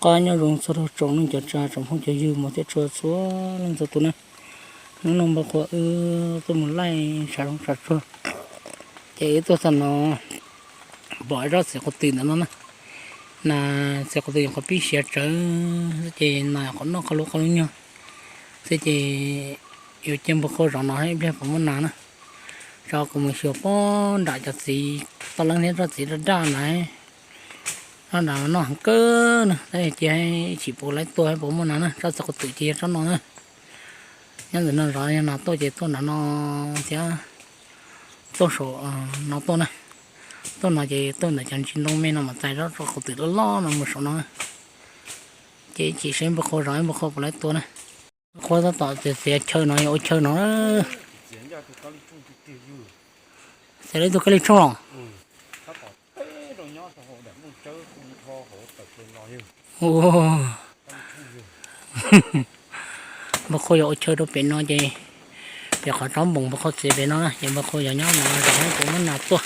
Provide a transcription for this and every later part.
Qab nyob zoo txog rau tsoom neej tsa, tsoom phooj cov ywg mus thiab tshua txhua leej txhua tus na. Hnub no npawg Qhua wb tuaj mus laij tshav zoov tshav tsuag, ces wb tuaj txog no pom ib tsob txiv quav twm ntawm no na. Nas txiv quav twm nyuam qhuav pib siav tsawv xwb ces nas nyuam qhuav noj qhov lub qhov lub nyuag xwb ces yuav cia npawg Qhua zov no ib pliag puas muaj nas na. Tso kuv mus xyuas puag nram cov txiv toj leeb thiab tsob txiv daj daj ntawd. Tsob nram no noj heev kawg na, tab sis cia ib chim puas laib tua puas muaj nas na. Tsob txiv quav twm ces yog tsob no na. Nyob ntawm no zov yog nas tuaj ces tuaj nram no thiab tuaj saum no tuaj na. Tuaj no ces tuaj ntawm cov ntsis ntoo me no mas txais tsob quav twm loj loj no mus saum no. Ces ib chim seb npawg Qhua zov npawg Qhua puas laib tua na. Qhua tab tom txiav txiav chaw no yog ua chaw no. Txiav li tus kab li tshooj los. Npawg Qhua yog ua chaw rau pem no ces pem qhov tsob npoos npawg Qhua txiav pem no na, ces npawg Qhua yog nyob no zov puas muaj nas tuaj.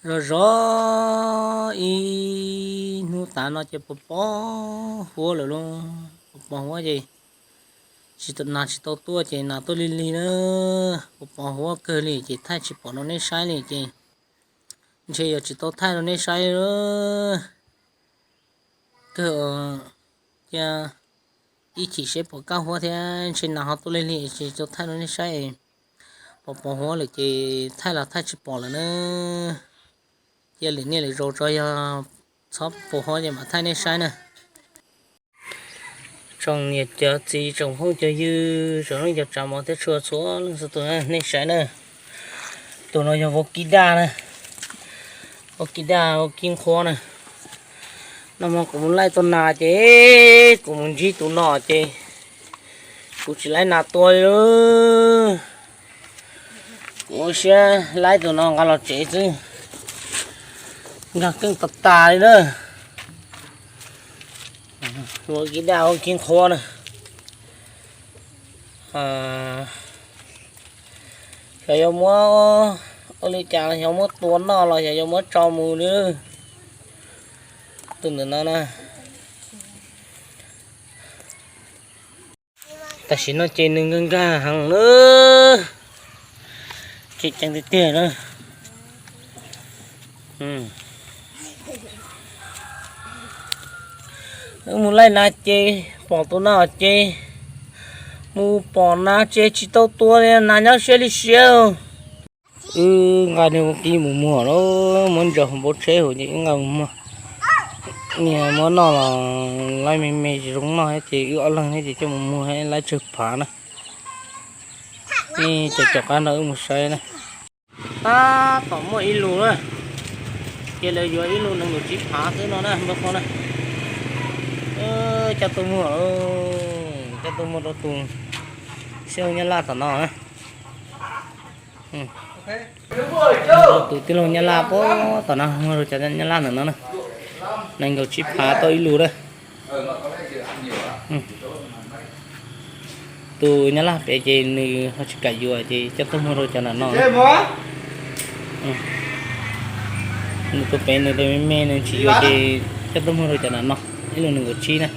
Zov zov ib hnub tas no ces pos pos huab lawm lauj. Pos pos huab ces tsis, nas tsis tau tuaj ces nas tuaj lig lig na. Pos pos huab kawg li ces thaij tsis pom rau nej saib li ces ntshe yuav tsis tau thaij rau nej saib li. Kawg cia ib chim seb pom kaj huab thiab ntshe nas ho tuaj lig lig tsis tau thaij rau nej saib. Pos pos huab lawm ces thaij los thaij tsis pom lawm na. Cia lwm niaj lwm zaus tso yog txhob pos huab ces mam thaij nej saib na. Tsoom niam cov txiv tsoom phooj cov ywg tsoom neej cov tsav mov thiab tshua txhua leej txhua tus nej saib na. Tus no yog vaub kib daj na, vaub kib daj vaub kib nqhuab na. Nag hmo kuv mus laij tau nas ces kuv mus ntsib tus no ces kuv tsis laij nas tua li. Kuv ua siab laij tus no nqa los tsev xwb, nkag keej tas tas li na. Vaub kib daj vaub kib nqhuab na. Xyov yuav muab ua li cas, xyov muab tua noj los xyov yuav muab tso mus li. Tus ntawm no na. Tam sim no ces nws nkag nkag heev na. Tseem ceeb tiag tiag na. Wb mus laij nas ces pom tus no ces mus pom nas ces tsis tau tua li, nas nyob siab li siab. Wb nqa niag vaub kib mus muag lawm, muab ntsaws hauv npoo tsheb hauv ces wb nqa mus muag. Niag muab noj los laib me me tsis zoo noj thiab ces wb ob leeg thiab ces coj mus muag laib tsawg phav na. Nej caum caum qab nrog wb mus saib na. Tab tom muaj ib lus na, ces lawv yuav ib lus nees nkaum tsib phav xwb no na npawg Qhua na. Coj tuaj muag, coj tuaj muag rau tus xib hwb Nyab Laj tom no na. Tus tij laug Nyab Laj puag tom no, muag rau cov Nyab Laj ntawm no na. Nees nkaum tsib phav tau ib lus na. Tus Nyab Laj pem ces nws ho tsis kam yuav ces coj tuaj muag rau cov nram no. Nws tus pem nws tus me me nws tsis yuav ces coj tuaj muag rau cov nram no. Ib lus nees nkaum tsib na.